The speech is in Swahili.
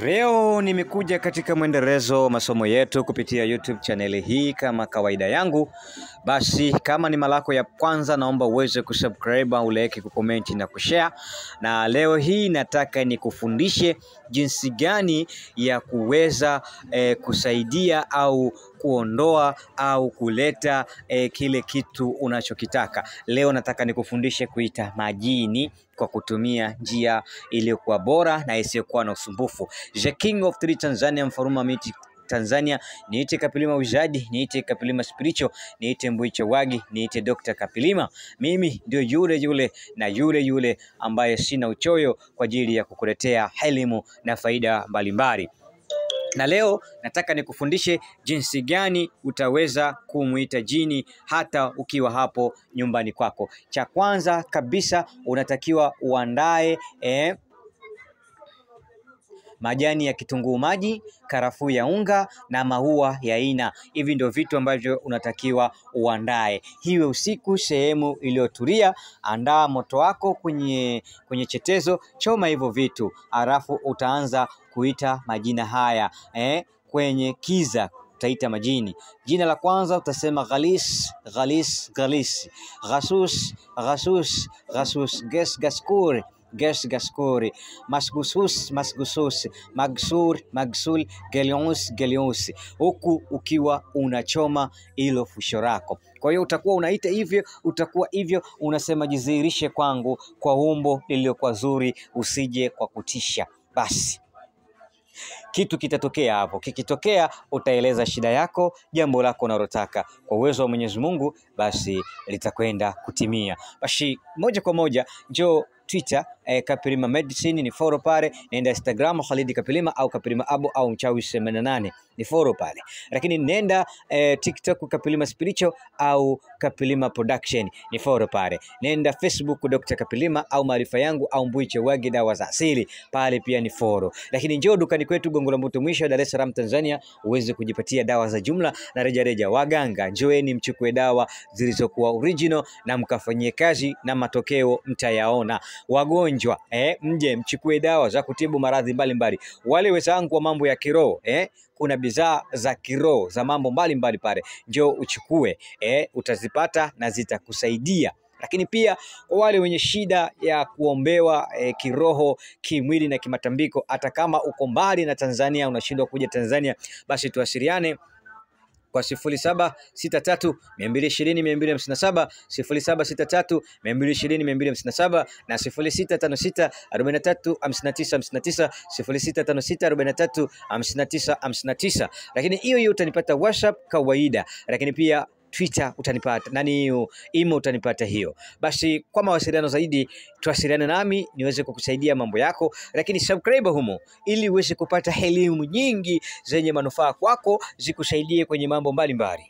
Leo nimekuja katika mwendelezo wa masomo yetu kupitia YouTube chaneli hii kama kawaida yangu. Basi kama ni mara yako ya kwanza, naomba uweze kusubscribe, ulike, kucomment na kushare. Na leo hii nataka nikufundishe jinsi gani ya kuweza kusaidia au kuondoa au kuleta kile kitu unachokitaka. Leo nataka nikufundishe kuita majini kwa kutumia njia iliyokuwa bora na isiyokuwa na usumbufu. The King of Three Tanzania, Mfaruma Miti Tanzania, niite Kapilima Wizard, niite Kapilima Spiritual, niite Mbuicho Wagi, niite Dr. Kapilima. Mimi ndio yule yule na yule yule ambaye sina uchoyo kwa ajili ya kukuletea elimu na faida mbalimbali. Na leo nataka nikufundishe jinsi gani utaweza kumuita jini hata ukiwa hapo nyumbani kwako. Cha kwanza kabisa unatakiwa uandae majani ya kitunguu maji, karafuu ya unga na maua ya aina. Hivi ndio vitu ambavyo unatakiwa uandae. Hiwe usiku, sehemu iliyotulia, andaa moto wako kwenye chetezo, choma hivyo vitu. Halafu utaanza kuita majina haya kwenye kiza utaita majini. Jina la kwanza utasema Ghalis, Ghalis, Ghalis, Ghasus, Ghasus, Ghasus, Ges, Gaskur, Ges, Gaskuri, Masgusus, Masgusus, Magsur, Magsul, Gelions, Gelions, huku ukiwa unachoma ilo fusho lako. Kwa hiyo utakuwa unaita hivyo, utakuwa hivyo unasema jidhihirishe kwangu kwa umbo lililokuwa zuri, usije kwa kutisha. Basi kitu kitatokea hapo. Kikitokea utaeleza shida yako, jambo lako unalotaka. Kwa uwezo wa Mwenyezi Mungu basi litakwenda kutimia. Basi moja kwa moja njoo Twitter Kapilima Medicine ni follow pale, nenda Instagram Khalid Kapilima au Kapilima Abu au Mchawi 88 ni follow pale. Lakini nenda TikTok Kapilima Spiritual au Kapilima Production ni follow pale. Nenda Facebook Dr. Kapilima au Maarifa Yangu au Mbuiche Wagi dawa za asili pale pia ni follow. Lakini njoo dukani kwetu Gongo la Mboto Mwisho, Dar es Salaam Tanzania, uweze kujipatia dawa za jumla na rejareja. Waganga njoeni mchukue dawa zilizokuwa original na mkafanyie kazi na matokeo mtayaona. Wagonjwa mje mchukue dawa za kutibu maradhi mbalimbali. Wale wenzangu wa mambo ya kiroho kuna bidhaa za kiroho za mambo mbalimbali pale, njoo uchukue, utazipata na zitakusaidia. Lakini pia kwa wale wenye shida ya kuombewa kiroho, kimwili na kimatambiko, hata kama uko mbali na Tanzania, unashindwa kuja Tanzania, basi tuasiriane kwa 0763 220 257, 0763 220 257 na 0656 43 59 59, 0656 43 59 59. Lakini hiyo hiyo utanipata WhatsApp kawaida, lakini pia Twitter utanipata, nani hiyo email utanipata hiyo. Basi kwa mawasiliano zaidi tuwasiliane nami niweze kukusaidia mambo yako, lakini subscribe humo ili uweze kupata elimu nyingi zenye manufaa kwako, zikusaidie kwenye mambo mbalimbali.